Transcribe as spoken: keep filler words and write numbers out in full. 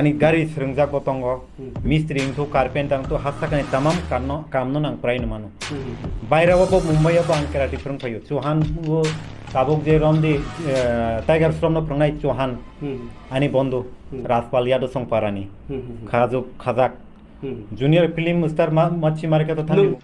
Ani gari srwngjak bo tongo, mistri wngthu, carpenter wngthu, ha sakani tamam kamno, kamno nang prai no mano. Baira o bo Mumbai o bo ang karate phrwng phaio. Chauhan o tabuk je romdi, eh, Tiger Shroff no phrwngnai Chauhan, ani bondhu, Rajpal Yadav Songparani. Khajuk, khajak. Junior film star ma, machi market o thangwi.